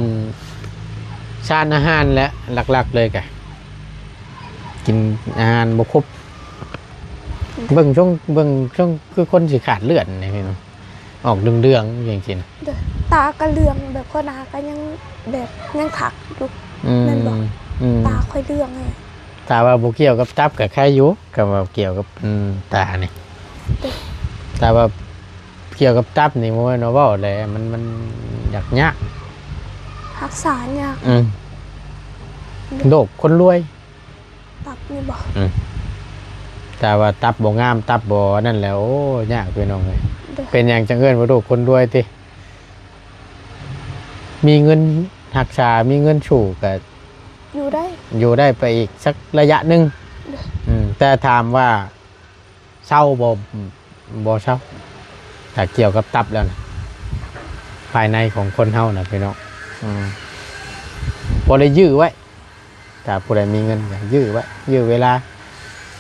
ສານອາຫານແຫຼະ ຫຼັກໆເລີຍກະ ກິນອາຫານບໍ່ຄົບ. ເບິ່ງຊ່ວງ ເບິ່ງຊ່ວງຄືຄົນຊິຂາດເລືອດນີ້ພີ່ນ້ອງ ອອກເຫຼືອງໆຈັ່ງຊີ້ນະ. ໂດຍ ຕາກໍເຫຼືອງ ແບບຂ້ອຍໜ້າກໍຍັງແບບຍັງຄັກຢູ່. ອືມ ແມ່ນບໍ່? ອືມ ຕາຂ້ອຍເຫຼືອງ. ຖ້າວ່າບໍ່ກ່ຽວກັບຕັບກໍໄຄຢູ່ ກໍວ່າກ່ຽວກັບ ອືມ ຕານີ້. ໂດຍ ຖ້າວ່າກ່ຽວກັບຕັບນີ້ ບໍ່ແມ່ນວ່າເວົ້າແຫຼະ ມັນ ມັນຍາກ ຍາກ ຮັກສາຍາກ. ອືມ ໂດຍ ໂລກຄົນລວຍ ຕັບນີ້ບໍ່? ອືມ ຖ້າວ່າຕັບບໍ່ງາມ ຕັບບໍ່ອັນນັ້ນແລ້ວ ໂອ້ ຍາກພີ່ນ້ອງເອີຍ. ໂດຍ ເປັນຫຍັງຈັ່ງເອີ້ນວ່າລູກຄົນລວຍຕິ? ມີເງິນຮັກສາ ມີເງິນສູ້ ກະຢູ່ໄດ້ ຢູ່ໄດ້ໄປອີກສັກໄລຍະໜຶ່ງ. ໂດຍ ອືມ ແຕ່ຖາມວ່າເຊົາບໍ່? ບໍ່ເຊົາ. ຖ້າກ່ຽວກັບຕັບແລ້ວນະ ພາຍໃນຂອງຄົນເຮົານະ ພີ່ນ້ອງ ອືມ ບໍ່ໄດ້ຢື້ໄວ້. ຖ້າຜູ້ໃດມີເງິນກໍຢື້ໄວ້ ຢື້ເວລາ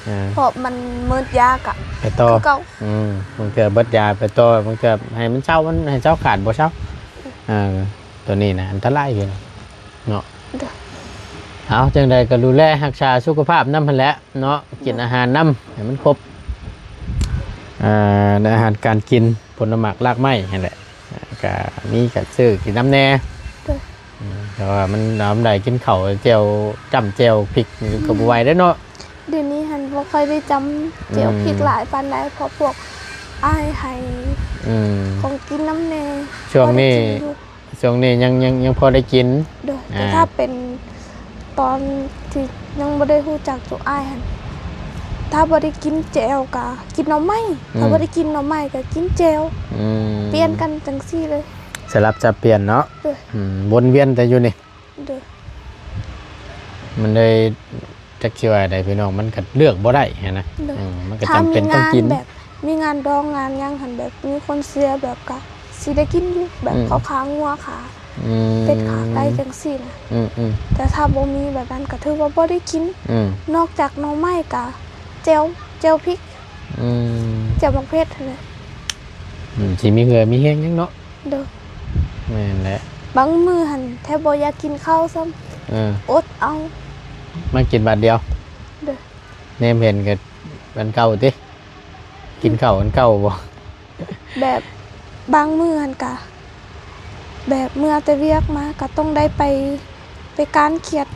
ເອີ ເພາະມັນໝົດຢາກະໄປຕໍ່ ຄືເກົ່າ. ອືມ ບາງເທື່ອເບິດຢາໄປຕໍ່ ບາງເທື່ອໃຫ້ມັນເຊົາ ມັນໃຫ້ເຊົາຂາດບໍ່ເຊົາ. ເອີ ຕົວນີ້ນະອັນຕະລາຍຢູ່ເນາະ. ໂດຍ ເອົາ ຈັ່ງໃດກໍດູແລຮັກສາສຸຂະພາບນຳຫັ້ນແຫຼະເນາະ ກິນອາຫານນຳໃຫ້ມັນຄົບ ເອີ ໃນອາຫານການກິນ ຜົນໝາກລາກໄມ້ຫັ້ນແຫຼະ. ອ່າ ກະມີກະຊື້ກິນນຳແດ່. ໂດຍ ອືມ ເພາະວ່າມັນ ລຳໃດກິນເຂົ້າແຈ່ວ ຈ້ຳແຈ່ວພິກນີ້ ອືມ ກໍບໍ່ໄຫວເດ້ເນາະ. ດຽວນີ້ຫັ້ນບໍ່ຄ່ອຍໄດ້ຈ້ຳແຈ່ວ ອືມ ພິກຫຼາຍປານໃດ ເພາະພວກອ້າຍໃຫ້ ອືມ ຂອງກິນນຳແດ່. ຊ່ວງນີ້ ພໍໄດ້ກິນຢູ່ ຊ່ວງນີ້ຍັງ ຍັງ ຍັງພໍໄດ້ກິນ. ໂດຍ ແຕ່ ອ່າ ຖ້າເປັນຕອນທີ່ຍັງບໍ່ໄດ້ຮູ້ຈັກຈຸອ້າຍຫັ້ນ ຖ້າບໍ່ໄດ້ກິນແຈ່ວກະກິນໜໍ່ໄມ້ ອືມ ຖ້າບໍ່ໄດ້ກິນໜໍ່ໄມ້ກະກິນແຈ່ວ ອືມ ປ່ຽນກັນຈັ່ງຊີ້ເລີຍ ສະຫຼັບສັບປ່ຽນເນາະ. ໂດຍ ອືມ ວົນວຽນແຕ່ຢູ່ນີ້. ໂດຍ ມັນເລີຍ ຈັກຊິວ່າໃດພີ່ນ້ອງ ມັນກໍເລືອກບໍ່ໄດ້ຫັ້ນນະ. ໂດຍ ເອີ ມັນກໍຈຳເປັນຕ້ອງກິນ ຖ້າມີງານແບບ ມີງານດອງງານຫຍັງຫັ້ນ ແບບມີຄົນເສຍແບບກະຊິໄດ້ກິນຢູ່ ແບບ ອືມ ເຂົາຂ້າງົວຂ້າ ອືມ ເປັດຂ້າໄກ່ຈັ່ງຊີ້ນະ. ອືມໆ ແຕ່ຖ້າບໍ່ມີແບບນັ້ນກໍຖືວ່າບໍ່ໄດ້ກິນ ອືມ ນອກຈາກໜໍ່ໄມ້ກະແຈ່ວ ແຈ່ວພິກ ອືມ ແຈ່ວໝາກເຜັດຫັ້ນແຫຼະ ອືມ ຊິມີເຫື່ອມີແຮງຫຍັງເນາະ. ໂດຍ ແມ່ນແຫຼະ ບາງມື້ຫັ້ນແທບບໍ່ຢາກກິນເຂົ້າຊ້ຳ ເອີ ອົດເອົາ ມາກິນບາດດຽວ. ໂດຍ ແນມເຫັນກໍອັນເກົ່າຕິ ກິນເຂົ້າອັນເກົ່າບໍ່? ແບບບາງມື້ຫັ້ນກະ ແບບເມື່ອແຕ່ວຽກມາກໍຕ້ອງໄດ້ໄປ ໄປການຂຽດ.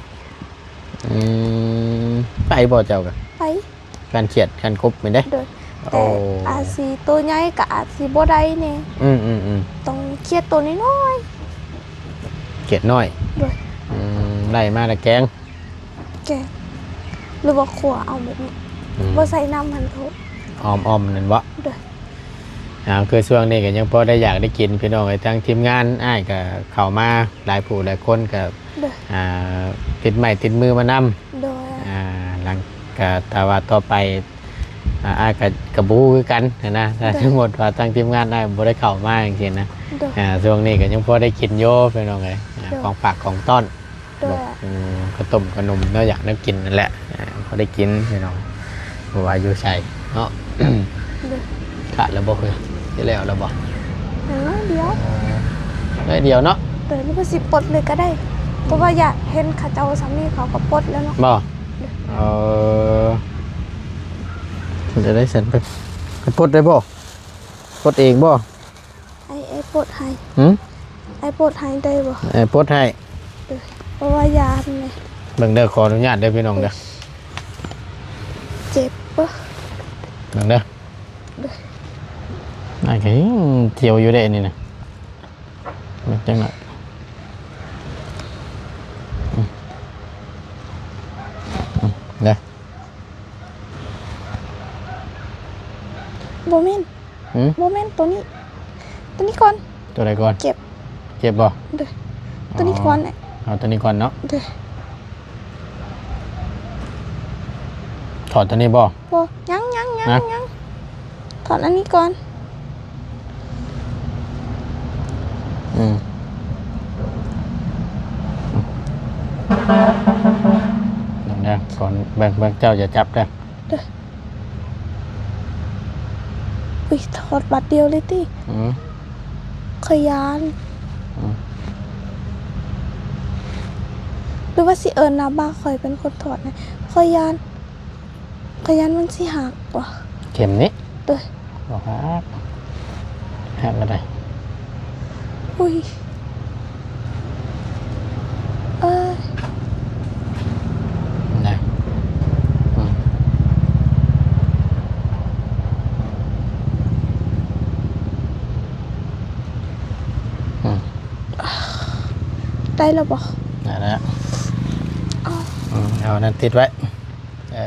ອືມ ໄປບໍ່ເຈົ້າກະ? ໄປ ການຂຽດການກົບແມ່ນເດ້. ໂດຍ ໂອ້ ແຕ່ອາດຊິໂຕໃຫຍ່ກໍອາດຊິບໍ່ໄດ້ແດ່. ອືມໆໆ ຕ້ອງຂຽດໂຕນ້ອຍໆ ຂຽດນ້ອຍ. ໂດຍ ອືມ ໄດ້ມາແລ້ວແກງ ແກງ ຫຼືວ່າຂົ້ວເອົາແບບນີ້ ອືມ ບໍ່ໃສ່ນ້ຳຫັ້ນໂທດ ອ້ອມໆນັ້ນເບາະ. ໂດຍ ອ່າ ຄືຊ່ວງນີ້ກໍຍັງພໍໄດ້ຢາກໄດ້ກິນພີ່ນ້ອງເອີຍ ທາງທີມງານອ້າຍກໍເຂົ້າມາຫຼາຍຜູ້ຫຼາຍຄົນກໍ ໂດຍ ອ່າ ຕິດໄມ້ຕິດມືມານຳ. ໂດຍ ອ່າ ຫຼັງກໍຖ້າວ່າຕໍ່ໄປ ອ່າ ອ້າຍກໍ ກໍບໍ່ຮູ້ຄືກັນຫັ້ນນະ ຖ້າ ໂດຍ ສົມມຸດວ່າທາງທີມງານອ້າຍບໍ່ໄດ້ເຂົ້າມາຈັ່ງຊີ້ນະ. ໂດຍ ອ່າ ຊ່ວງນີ້ກໍຍັງພໍໄດ້ກິນຢູ່ພີ່ນ້ອງເອີຍ ອ່າ ໂດຍ ຂອງຝາກຂອງຕ້ອນ. ໂດຍ ອືມ ເຂົ້າຕົ້ມຂະໜົມແນວຢາກແນວກິນນັ້ນແຫຼະ ອ່າ ພໍໄດ້ກິນພີ່ນ້ອງ ບໍ່ວ່າຢູ່ໃສເນາະ. ໂດຍ ຂາດແລ້ວບໍ່? ຄືຊິແລ້ວແລ້ວບໍ່? ໜ້ອຍດຽວ ເອີ ໜ້ອຍດຽວເນາະ. ໂດຍ ຫຼືວ່າຊິປົດເລີຍກໍໄດ້ ເພາະວ່າຢາກເຫັນເຂົາເຈົ້າສ່ຳນີ້ ເຂົາກໍປົດແລ້ວເນາະ. ບໍ່? ໂດຍ ເອີ ເຮັດຈັ່ງໃດຊັ້ນ ໄປ ໄປປົດໄດ້ບໍ່? ປົດເອງບໍ່? ອ້າຍ ອ້າຍປົດໃຫ້. ຫື? ອ້າຍປົດໃຫ້ໄດ້ບໍ່? ອ້າຍປົດໃຫ້. ເອີ ເພາະວ່າຢ້ານແຫຼະ. ເບິ່ງເດີ ຂໍອະນຸຍາດເດີພີ່ນ້ອງເດີ. ເຈັບບໍ່? ເບິ່ງເດີ. ໂດຍ ອ້າຍກໍຍັງຈຽວຢູ່ເດ້ນີ້ນະ. ເບິ່ງຈັກໜ້ອຍ. ອືມ ອືມ ເດີ. ບໍ່ແມ່ນ. ຫື? ບໍ່ແມ່ນ ໂຕນີ້ ໂຕນີ້ກ່ອນ. ໂຕໃດກ່ອນ? ເຈັບ ເຈັບບໍ່? ໂດຍ ໂຕນີ້ກ່ອນ. ອໍ ເອົາໂຕນີ້ກ່ອນເນາະ. ໂດຍ ຖອດໂຕນີ້ບໍ່? ບໍ່ ຍັງ ຍັງ ຍັງ ຍັງ ຖອດອັນນີ້ກ່ອນ. ອືມ ເບິ່ງເດີ ກ່ອນ ເບິ່ງ ເບິ່ງ ເຈົ້າຢ່າຈັບເດີ. ໂດຍ ອຸ້ຍ ຖອດບາດດຽວເລີຍຕິ. ອືມ ຂ້ອຍຢ້ານ. ອືມ ຫຼືວ່າຊິເອີ້ນນາບ່າຂ້ອຍເປັນຄົນຖອດນະ? ຂ້ອຍຢ້ານ ຂ້ອຍຢ້ານມັນຊິຫັກວ່າ. ເຂັມນີ້? ໂດຍ ບໍ່ຫັກ ຫັກບໍ່ໄດ້. ອຸ້ຍ ເອີຍ ນະ ອືມ ອືມ ໄດ້ແລ້ວບໍ່? ໄດ້ແລ້ວ. ອືມ ເອົາອັນນັ້ນຕິດໄວ້. ເອີ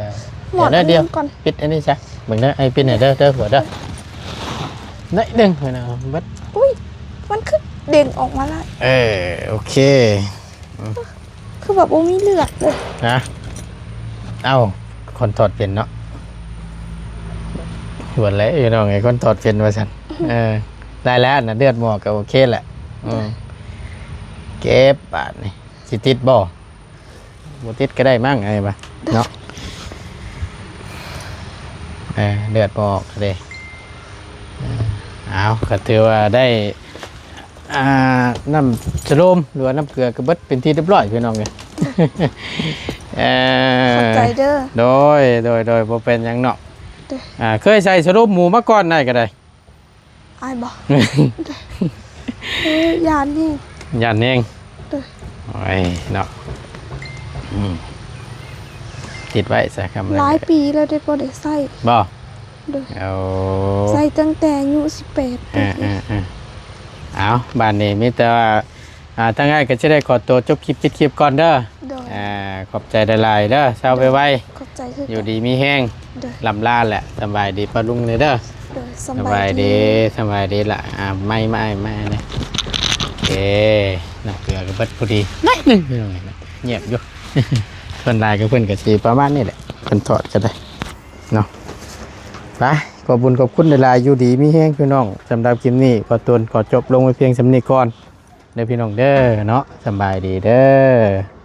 ໝອດ ດຽວ ອັນນີ້ກ່ອນ ປິດອັນນີ້ຊະ. ເບິ່ງເດີ ອ້າຍປິດໃຫ້ເດີ ເດີ ຫົວເດີ. ໜ້ອຍໜຶ່ງເພິ່ນວ່າເບິດ. ອຸ້ຍ ມັນຄືເດັ່ງອອກມາຫຼາຍ. ເອີ ໂອເຄ. ຄືແບບບໍ່ມີເລືອດເລີຍ. ນະ ເອົ້າ ຄົນຖອດເປັນເນາະ. ເບິດແລ້ວພີ່ນ້ອງເອີຍ ຄົນຖອດເປັນວ່າຊັ້ນ. ເອີ ໄດ້ແລ້ວນະ ເລືອດບໍ່ອອກກໍໂອເຄແຫຼະ. ອືມ ເກັບບາດນີ້ ຊິຕິດບໍ່? ບໍ່ຕິດກໍໄດ້ມັ້ງ ອ້າຍວ່າເນາະ. ເອີ ເລືອດບໍ່ອອກເດ້. ເອີ ເອົາ ກໍຖືວ່າໄດ້ ອ່າ ນ້ຳສະໂລມ ຫຼືວ່ານ້ຳເກືອກໍເບິດເປັນທີ່ຮຽບຮ້ອຍພີ່ນ້ອງເອີຍ. ເອີ ຂອບໃຈເດີ. ໂດຍ ໂດຍ ໂດຍ ບໍ່ເປັນຫຍັງເນາະ. ໂດຍ ອ່າ ເຄີຍໃສ່ສະໂລມໝູມາກ່ອນໄດ້ກໍໄດ້. ອາຍບໍ່? ເອີ ຢ້ານແຮງ. ຢ້ານແຮງ. ໂດຍ ໂອ້ຍເນາະ. ອືມ ຕິດໄວ້ຊະ ຄຳ ຫຼາຍປີແລ້ວເດ້ບໍ່ໄດ້ໃສ່. ບໍ່? ໂດຍ ໂອ້ ໃສ່ຕັ້ງແຕ່ອາຍຸສິບແປດປີ. ເອີ ເອີ ເອີ ເອົາ ບາດນີ້ມີແຕ່ວ່າ ອ່າ ທາງອ້າຍກໍຈະໄດ້ຂໍຕົວຈົບຄລິບ ປິດຄລິບກ່ອນເດີ. ໂດຍ ອ່າ ຂອບໃຈຫຼາຍໆເດີ ເຊົາໄວໆ. ຂອບໃຈຄືກັນ. ຢູ່ດີມີແຮງ. ໂດຍ ລຳລາແຫຼະ. ສະບາຍດີປ້າລຸງເດີ. ໂດຍ ສະບາຍດີ ສະບາຍດີ ສະບາຍດີລະ. ອ່າ ໄມ້ ໄມ້ ໄມ້ນີ້ ເອ ນ້ຳເກືອກໍເບິດພໍດີ ໜ້ອຍໜຶ່ງພີ່ນ້ອງ. ງຽບຢູ່ ສ່ວນຫຼາຍກໍເພິ່ນກໍຊິປະມານນີ້ແຫຼະ ເພິ່ນຖອດກໍໄດ້ເນາະ. ໄປ ຂອບບຸນຂອບຄຸນຫຼາຍໆ ຢູ່ດີມີແຮງພີ່ນ້ອງ. ສຳລັບຄລິບນີ້ ຂໍຕົວຂໍຈົບລົງໄວ້ພຽງສ່ຳນີ້ກ່ອນເດີພີ່ນ້ອງເດີເນາະ. ສະບາຍດີເດີ.